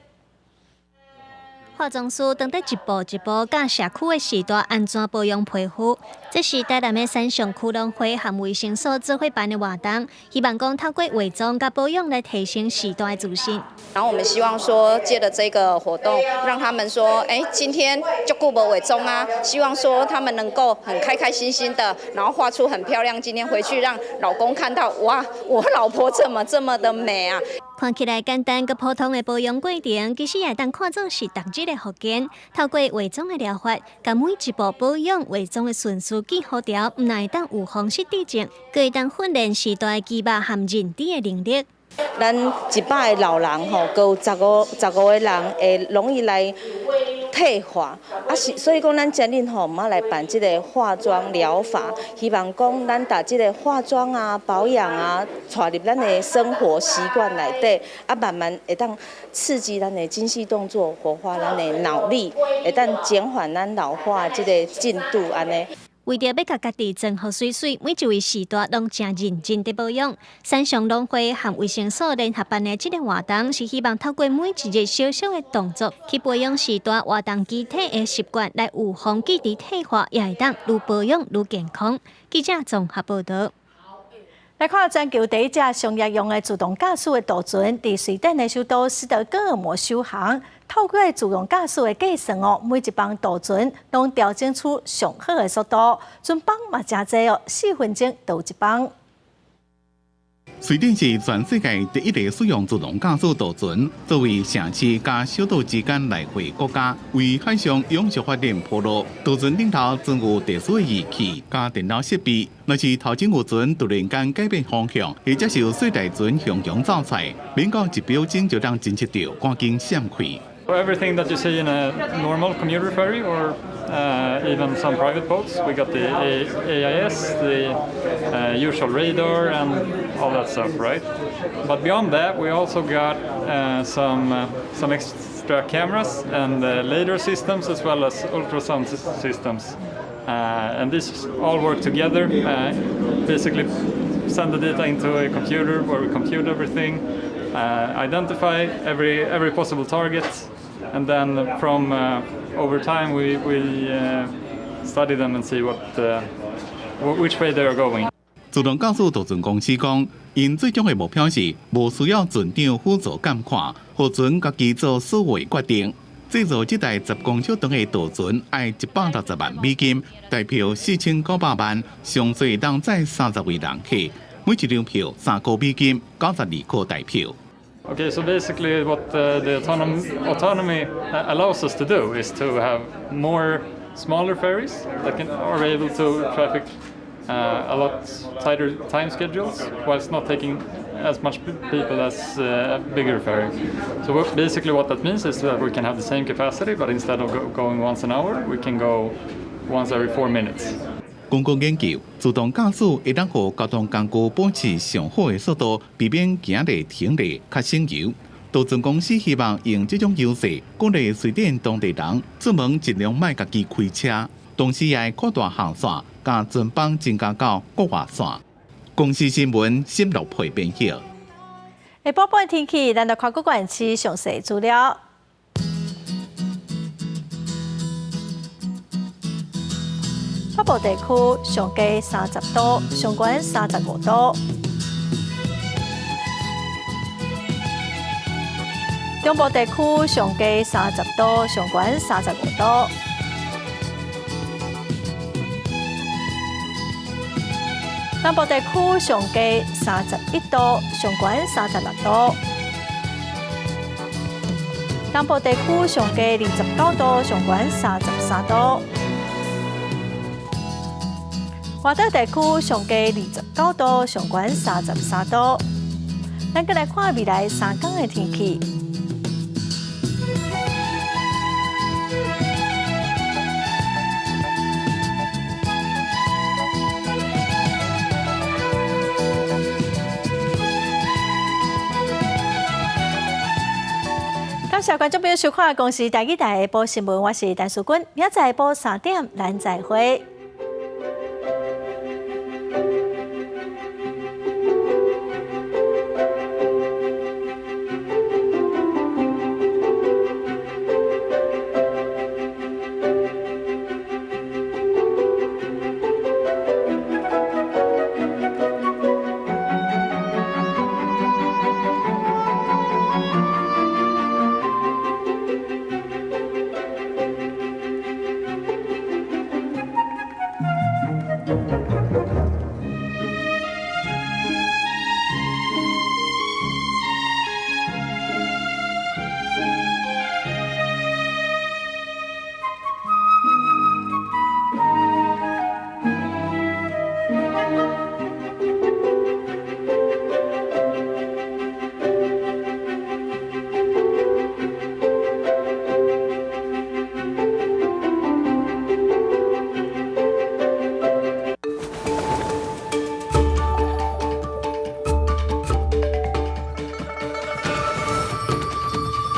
化妝師當咧一步一步教社區的序大按怎保養皮膚，這是台南的山上區農會和衛生所做伙辦的活動，希望講透過化妝佮保養來提升序大的自信。然後我們希望說，借著這個活動，讓他們說，欸，今天足久無化妝啊，希望說他們能夠很開開心心的，然後畫出很漂亮，今天回去讓老公看到，哇，我老婆怎麼這麼的美啊！看起來簡單閣普通的保養過程，其實也會當看做是逐日的復健。透過化妝的療法，共每一步保養化妝的順序記好條，毋但會當預防失智症，閣會當訓練序大的肌肉和認知的能力。咱100個老人吼，閣有15個人會容易來退化，啊是，所以講咱今日吼，嘛來辦這个化妝療法，希望講咱把這个化妝啊、保養啊，帶入咱的生活習慣內底，啊慢慢會當刺激咱的精細動作，活化咱的腦力，會當減緩咱老化這个進度按呢。為著欲共家己妝予媠媠，每一位序大攏誠認真佇保養。山上農會和衛生所聯合辦的這个活動，是希望透過每一日小小的動作，去培養序大活動肌體的習慣，來預防記憶退化，也會當愈保養愈健康。記者綜合報導。來看全球第一隻商業用的自動駕駛的渡船，佇瑞典的首都斯德哥爾摩首航。透過自動駕駛的計算哦，每一班渡船攏調整出上好的速度，船班嘛誠濟哦，4分鐘就有一班。瑞典是全世界第一个使用自動駕駛渡船作為城市佮小島之間來回國家，為海上永續發展鋪路。渡船頂頭裝有特殊的儀器佮電腦設備，若是頭前有船突然間改變方向，或者是有細台船向強走出來，免到一秒鐘就通偵測著，趕緊閃開。 Everything that you see in a normal commuter ferry or even some private boats, we got the AIS, the usual radar and all that stuff, right? But beyond that, we also got some extra cameras and lidar systems as well as ultrasound systems. And these all work together, basically send the data into a computer where we compute everything, identify every possible target, and then from over time we study them and see which way they are going. 自動駕駛渡船公司講，𪜶最終的目標是無需要船長輔助監看，予船家己做所有決定。製造這台10公尺長的渡船，愛160萬美金，台票4900萬，上濟通載30位人客，每一張票3塊美金，92塊台票。 Okay, so basically what the autonomy allows us to do is to have more smaller ferries that are able to traffic a lot tighter time schedules whilst not taking as much people as a bigger ferry. So basically what that means is that we can have the same capacity, but instead of going once an hour, we can go once every 4 minutes. 根據研究，自動駕駛會當予交通工具保持上好的速度，避免行咧停咧較省油。渡船公司希望用這種優勢，鼓勵瑞典當地人出門盡量莫家己開車，同時也會擴大航線，共船班增加到國外線。公視新聞沈樂培編譯。下晡半天氣，咱來看各縣市詳細資料。北部地區上低30度，上懸35度。中部地區上低30度，上懸35度。南部地區上低31度，上懸36度。南部地區上低29度，上懸33度。外島地區上低29度，上懸33度。咱閣來看未來3工的天氣。感謝觀眾朋友收看《公視台語台》下晡新聞，我是陳淑君，明仔載下晡3點，咱再會。